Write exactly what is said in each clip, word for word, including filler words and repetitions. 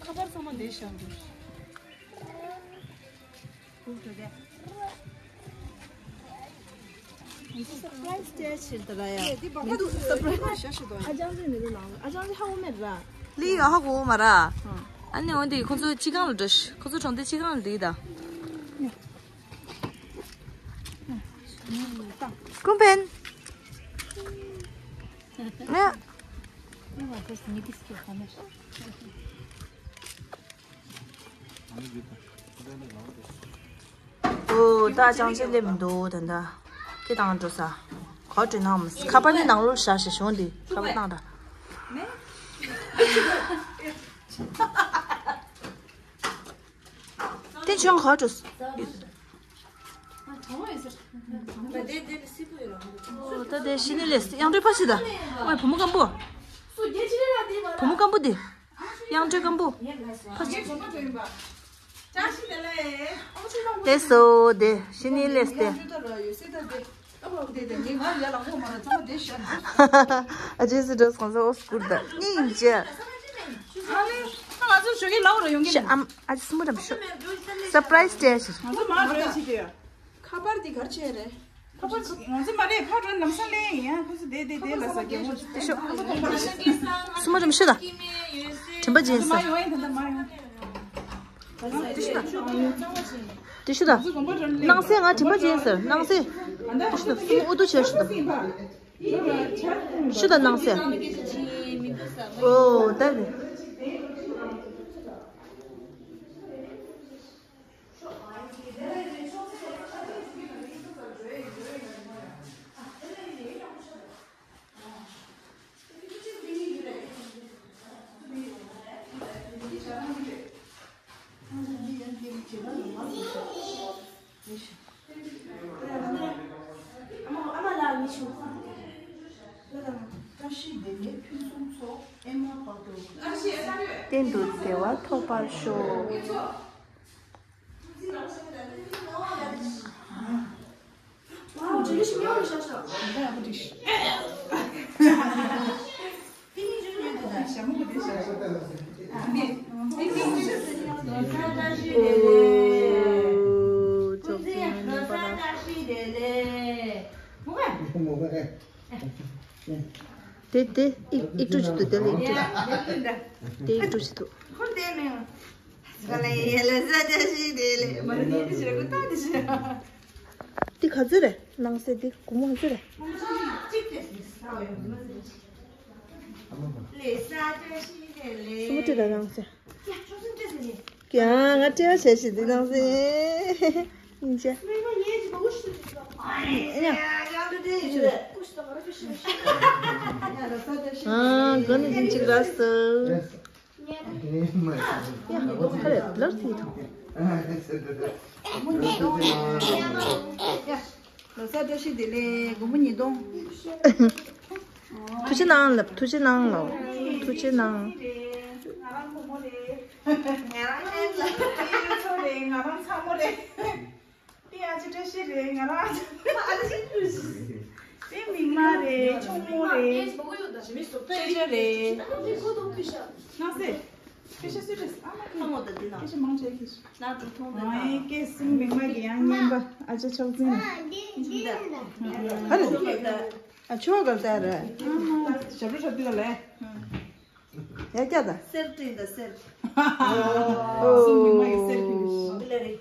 ཁ་པར་ཚང་མ་འདི་བཞག་འདུག་སུར་པྲའི་ཛི་ཕྱིར་ད་ར་ཡ། འདི་སུར་པྲའི་ཛི་ཨ་ཅང་ཅི་མི་འདུག་ནང་ཨ་ཅང་ཅི་ཧ་གོ་མེད་ར། ལི་ཡ་ཧ་གོ་མ་ར། ཨ་ནི་འོན་ཏེ་ཁོ་ཚོ་ཅི་གང་ལ་འགྲོ་ཤི། ཁོ་ཚོ་གྲོང་སྡེ་ཅི་གང་ལ་འདུག་ད། ཀུན་ཕན། ང་ཨོ་ད་ཅང་ཅི་སླེབས་མི་འདུག་ད་ད་ཁྱེད་དང་འགྲོ་ས། ག་འགྲོ་ནང་མི་ཁ་པར་ནི་ནང་ལོགས་བཞག་ཞེས་གཞུང་འདི་ཁ་པར་བཏང་ད། དེ་ཆོས་ག་འགྲོ་ས། ཨོ་ད་དེ་ཤི་ནི་ལས་ཡང་འགྲོ་ཕ་ཤི་ད། ཨོ་བུ་མོ་སྐམ་པོ། བུ་མོ་སྐམ་པོ་དེ། དབྱངས་སྒྲོན་སྐམ་པོ། ཕ་ཆེ། དེ་སོ་དེ་ཤི་ནི་ལེས་དེ། ཨ་ཅེ་སི་འགྲོ་སོང་ས་ཨོ་སྐུར་ད་སྙིང་རྗེ། ཤ་ཨམ་ཨ་ཅེ་སི་མོ་འགྲམ་ཤོག་སར་པ་རའི་ཛི་སྤྲད་ཤིག་ཁ་པར་འདི་གར་ཆེ་རེད། ཁ་པར་ང་ཚོ་མ་རེད་ཕ་གྲོན་ལམ་སང་ལེན་ཡིན་ཡ། ཁོ་ཚོ་དེ་དེ་དེ་ལ་ས་རྒྱལ་མོ་ཞིག་ཤོག་སུ་མོ་འགྲམ་ཤི་ད། དྲན་པ་བརྗེད་ས། མ་ཡོང་ཡིན་ད་མ་ཡོང་། དེ་ཤི་ད། དེ་ཤི་ད། སྣང་གསལ་ང་དྲན་པ་བརྗེད་ས་སྣང་གསལ། དེ་ཤི་ད་སུ་མོ་ཨུ་ཏུ་བྱས་ཤི་ད། ཤི་ད་སྣང་གསལ། ཨོ་ད་ནི། གཏན་དུ་བདེ་བ་ཐོབ་པར་ཤོག་དེ་དེ་ཨིག་ཨིག་ཏུ་ཅི་ཏུ་དེ་ལ་ཨིག་ཏུ་དེ་ཨིག་ཏུ་ཅི་ཏུ། འདི་ག་ཚོད་རེད། སྣང་གསལ་འདི་སྒོར་མོ་ག་ཚོད་རེད། སུ་མོ་ཏི་ད་སྣང་གསལ། ཀྱང་ང་སྤྲེལ་བ་བྱས་ཤིག་འདི་སྣང་གསལ། ཡིན་ཅེ། ཨ་ག་ནས་ཡིན་ཅིག་ར་སུ། ཡ། ཁ་རེ་ལར་ཐིག་ཐོང་། ལོ་གསར་བཀྲ་ཤིས་བདེ་ལེགས། སྒོར་མོ་ཉིས་སྟོང་། ཐུགས་རྗེ་གནང་ལབ། ཐུགས་རྗེ་གནང་ལོ། ཐུགས་རྗེ་གནང་། ང་རང་བུ་མོ་རེད། ང་རང་ལྷན་ལ། ཁྱེད་ཚོ་རེད། ང་རང་ཚ་མོ་རེད། དེ་ཨ་ཅེ་བཀྲ་ཤིས་རེད། ང་རང་ཨ་ཅེ་བཀྲ་ཤིས། དེ་མིག་དམར་རེད། ཆུང་མོ་རེད། ཆེ་ཆེ་རེད། ནང་སེ། སྐད་ཆ་སུས་དྲིས། ཨ་མ་གིས། སྐད་ཆ་མང་ཆེ་གིས། ཨའི་སྐད་གསུམ་མིག་དམར་གྱི་ཡང་སྙན་པ་ཨ་ཅེ་ཕྱོགས་འཛིན། ག་རེ། ཨ་ཆོ་ག་ཟེར་རེད། ཨ་མ་ཞབས་བྲོ་འཁྲབ་དུས་ལ། ཡ་ཀྱ་ད། སེར་སྤྲིན་ད་སེར། ཨོ། གསུམ་མིག་དམར་གྱི་སེར་གྱི།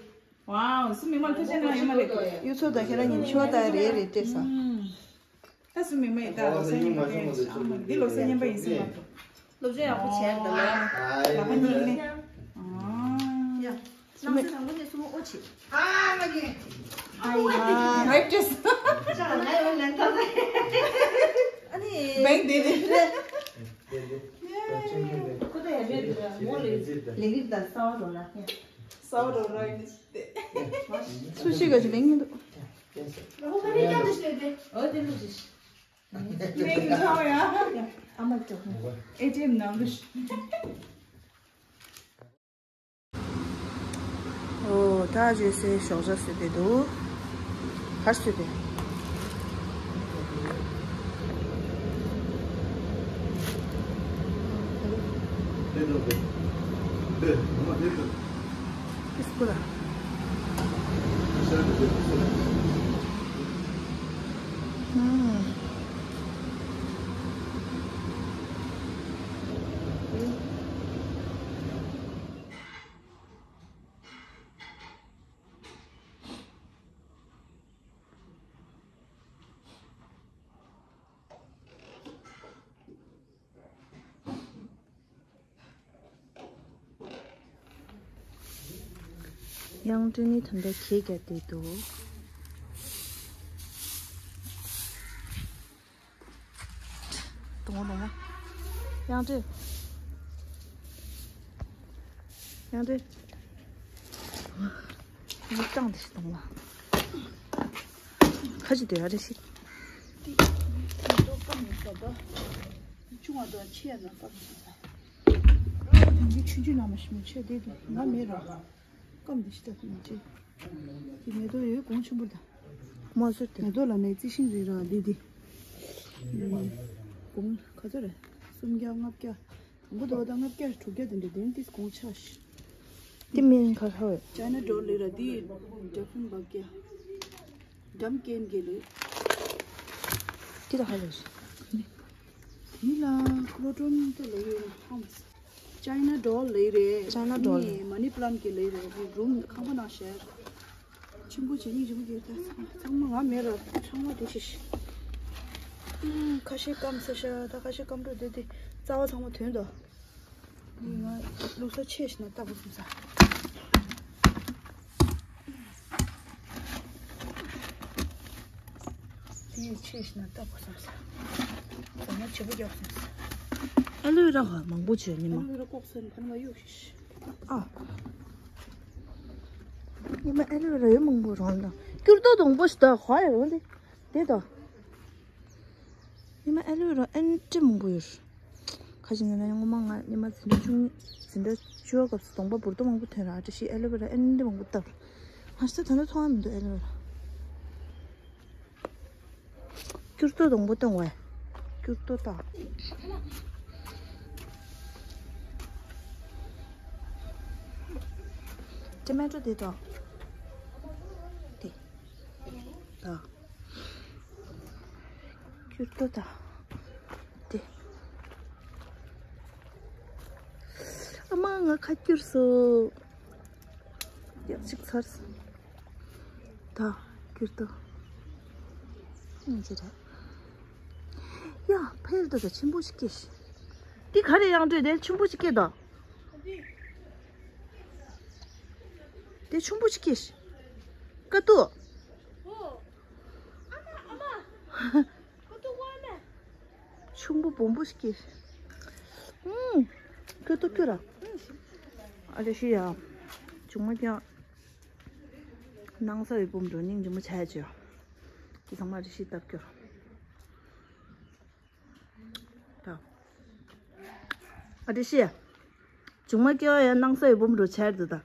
ཝའོ། སུ་མིག་དམར་ཐུགས་རྗེ་གནང་ཡོད་མ་རེད། གཡུ་མཚོ་དང་ཁྱེད་རང་གཉིས་ཆུ་བ་དང་རེད་རེད་སྤྲད་ས། ད་སུ་མིག་དམར་ཡིན་ད་ལོ་གསར་ཉིན་མོ་རེད། ཨ་མ་འདི་ལོ་གསར་ཉིན་པ་ཡིན་སྲིད་མ་གཏོགས། སློབ་སྦྱོང་ཡག་པོ་བྱས་ད་ལོ། ལ་ཕ་གཉིས་ནི། ཡ། ཨ། ནང་སེ་དང་པོ་ནས་སུ་མོ་ཨོ་ཆེ། ཨ་མ་གི། ཨ་ཡ། རེད་ཅེས། ཅང་ང་ཡོང་ལན་ད། ཨ་ནི། བེང་དེ་དེ། ཁོ་ད་ཡ་མེད་དེ་མོ་ལེགས་ལེགས་ད་ས་བ་རོ་ལ། ས་བ་རོ་ར་ཡིན་ཏེ། སུ་ཞིག་ག་ཅི་བེང་མི་འདུག་ཨོ་དེ་ལུགས་ཞིག་ཨོ་ཨེ་ཊི་ཨེམ་ནང་ལུགས་ཤིག་ཨོ་ད་བརྗོད་སའི་ཞོགས་ཇ་བཟོས་ཏེ་འདུག་གར་བཟོས་ཏེ། Biscuit. ཨ། དབྱངས་སྒྲོན་ནི་ད་ལྟ་གད་རྒྱག་བསྡད་འདུག་གཏོང་བ་གཏོང་བ། དབྱངས་སྒྲོན། དབྱངས་སྒྲོན། ངས་བཏང་དེ་ཞིག་གཏོང་བ། ཁ་ཅིག་སྡོད་ཡ་རེ་ཞིག་ཏི་ཏི་ཏོ་ཀ་མི་ས་ད། ཆུང་བ་དང་ཆེ་ན་ཀ་མི་ས་ད། དེང་གི་ཆུང་ཆུང་ན་མ་ཤི་མི་ཆེ་དེ་དུ་ང་མེད་ར། ཀམ་དེ་ཤི་ད་མི་ཆེ། དེ་མེ་ཏོག་ཡོད་གོང་ཆེན་པོ་ད། མ་སུར་དེ། མེ་ཏོག་ལ་ནས་རྩི་ཤིང་རེད་ར་འདི་འདི། གོང་ག་ཚོད་རེད། སུམ་བརྒྱ་ལྔ་བརྒྱ། དང་པོ་དོ་ད་ལྔ་བརྒྱ་དྲུག་བརྒྱ་དེ་འདྲ་དེ་ནི་དེ་གོང་ཆ་ཤི། དེ་མིན་ག་ཧ་བས། ཅའི་ན་ཌོལ་ལེ་ར་དེ་ཌི་ཕ་རེན་ཊི་བག་ག་ཌམ་ཀེན་གེ་ལེ། དེ་ད་ཧ་ལས། དེ་ལ་ཀློ་ཀྲོན་དེ་ལེ་ཡོད་ཧམ། ཅའི་ན་ཌོལ་ལེ་རེད། ཅའི་ན་ཌོལ། ནི་མ་ནི་པ་ལན་གེ་ལེ་རེད། དེ་རུམ་ཁང་པ་ནང་ཤར། ཆེན་པོ་བྱས་ནས་རིམ་གྱིས་ད་ཚང་མ་ང་མེད་ར་ཚང་མ་དེ་ཤི་ཤི། ཨུམ་ཁ་ཤས་སྐམ་ས་ཤ་ད་ཁ་ཤས་སྐམ་འགྲོ་དེ་དེ་རྩ་བ་ཚང་མ་ཐོན་དོ། ནི་ང་ལུག་ས་ཆེ་ཤི་ན་ལྟ་བུ་སོང་ས། དེ་ཆེ་ཤི་ན་ལྟ་བུ་སོང་ས། ཟ་མ་ཆེ་པོ་རྒྱག་སོང་ས། ཨ་ལུ་ར་ཧ་མང་པོ་བྱས་ཉི་མ། ཨ་ལུ་ར་ལྐོག་ཟ་ནི་ཕ་ནི་མ་གཡུག་ཤི་ཤི། ཨ། ཉི་མ་ཨ་ལུ་ར་ཡོད་མང་པོ་རང་དང་། སྐྱུར་ཏོ་དང་པོ་ཞིག་ད་ཧ་ཡ་རང་དེ། དེ་ད། ཉི་མ་ཨ་ལུ་ར་ཨེན་ཏྲི་མང་པོ་ཡོད། ཁ་ཅིག་ངས་ན་ཡང་ངོ་མ་ང་ཉི་མ་འཛིན་གྲྭ་བཅུ་གཉིས་འཛིན་གྲྭ་བཅུ་བ་སྐབས་སུ་གདོང་པ་འབུར་ཏོ་མང་པོ་ཐོན་ར་ཨ་ཏྲ་ཤི་ཨ་ལུ་ར་ཨེན་ཏྲི་མང་པོ་བཏབ། ང་ཤི་ད་ད་ནི་མཐོང་བ་མི་འདུག་ཨ་ལུ་ར། སྐྱུར་ཏོ་དང་པོ་བཏང་བས། སྐྱུར་ཏོ་བཏང་། ཏོ་མེ་ཏོ་དེ་དང་། དེ། དང་། སྐྱུར་ཏོ་དང་། དེ། ཨ་མ་ང་ཁ་སྐྱུར་སོང་། ཡག་ཅིག་ཚར་སོང་། ད་ཁྱེར་ཏོ། ཨིན་ཅི་རེད། ཡ་ཕལ་དུ་ད་ཆེན་པོ་ཞིག་སྐྱེས་ཤི། འདི་ག་རེ་ཡང་འདྲེ་དེ་ཆེན་པོ་ཞིག་སྐྱེས་ད། དེ་ཆེན་པོ་ཞིག་སྐྱེས་ཤི། ཀ་ཏུ། ཆུང་པོ་སྦོམ་པོ་ཞིག་སྐྱེས། ཨུམ། ཁྱོད་ཏོ་ཁྱོད་ར། ཨ་ལེ་ཤི་ཡ། ཆུང་མ་ཀྱང་། ནང་ས་ཡི་སྦོམ་འགྲོ་སྙིང་རྗེ་མོ་ཆ་ཡ་ཅོ། དེ་ཚང་མ་རེ་ཤི་སྟབས་ཀྱོ། ད། ཨ་ལེ་ཤི་ཡ། ཆུང་མ་ཀྱང་ཡ་ནང་ས་ཡི་སྦོམ་འགྲོ་ཆ་ཡ་འདུག་ད།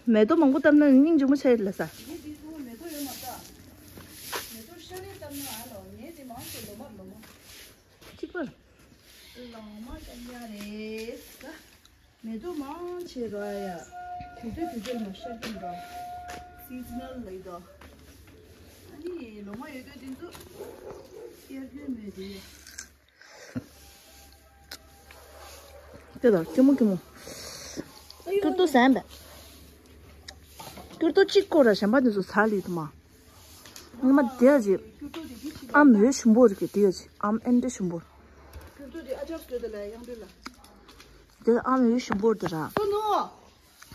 མེ་ཏོག་མང་པོ་བཏབ་ན་སྙིང་རྗེ་མོ་ཆགས་ལ་ས། ངས་འདི་ཚོ་མེ་ཏོག་ཡོད་མ་རེད། མེ་ཏོག་ཤ་ནས་བཏབ་ན་ཨ་ལོ་ངས་འདི་མང་ཆེ་ལོ་མ་ལོ་མ། གཅིག་པ། ལོ་མ་ཀྱང་ཡ་རེད་ད། མེ་ཏོག་མང་ཆེ་ར་ཡ། དུས་ཚོད་དུས་ཚོད་ལ་ཤར་གྱིན་ར། སི་ཛི་ནལ་ལ་ཡི་ད། ཨ་ནི་ལོ་མ་ཡོད་དུས་འདི་ཚོ། ཤར་གྱིན་མེད་དེ། དེ་དང་སྐྱིད་མོ་སྐྱིད་མོ། སྐྱུར་ཏོ་ཟན་པས། སྐྱུར་ཏོ་གཅིག་སྐོར་ར་གཞན་པ་འདི་ཚོ་ཟ་ལི་དུ་མ། ངོ་མ་དེ་ཡ་ཅི། ཨ་མོའི་ཞིམ་པོ་རེད་གི་དེ་ཡ་ཅི་ཨམ་ཨེན་འདྲ་ཞིམ་པོ། སྐྱུར་ཏོ་དེ་ཨ་ཅག་སྟོད་དེ་ལ་ཡང་འདྲ་ལ། དེ་ཨ་མོའི་ཞིམ་པོ་དེ་ར། སོ་ནོ།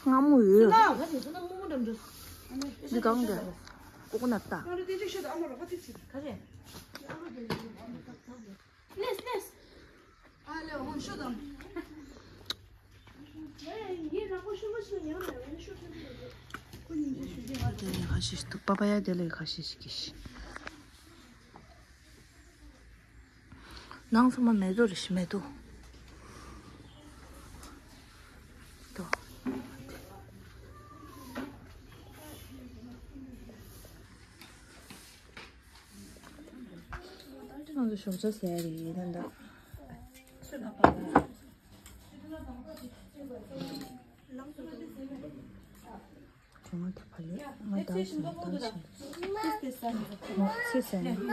སྔ་མོ་ཡོད། སོ་ནོ། འདི་གང་འདྲ། ཀོ་ཀོ་ནཊ་ད། ཨ་རོ་དེ་ཅིག་ཤོད་དང་ཨ་མ་རོ་ཧ་ཏི་ཚིག་ག་རེ། ལེས་ལེས། ཨ་ལེ་འོང་ཤོད་དང་། ངས་ངས་རང་པོ་ཤོད་མ་ཤོད་ཡང་ལ་ཡང་ཤོད་ཐུབ་ཀྱི་རེད། ཁོ་སྙིང་རྗེ་ཞུ་རྒྱུ་ང་དེ་ལས་ཁ་ཤས་ཤིག་འདུག་པ་པ་ཡ་དེ་ལས་ཁ་ཤས་ཤིག་གིས། ནང་ཚང་མ་མེ་ཏོག་རེད་ཤི་མེ་ཏོག་ཏོ། ང་ཚོ་ཞོགས་ཇ་ཟས་རེད་ད་ད། ང་ད་ཕ་ལེ། ང་ད་ཞིང་ད་ཞིང་། ང་ཚེ་ཟེར་ནས།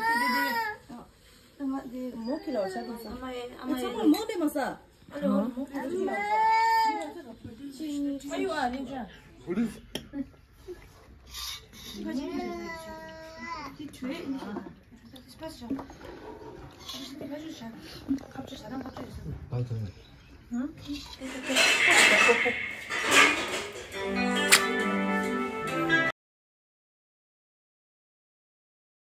ཚང་མ་མོ་དེ་མ་ཟ།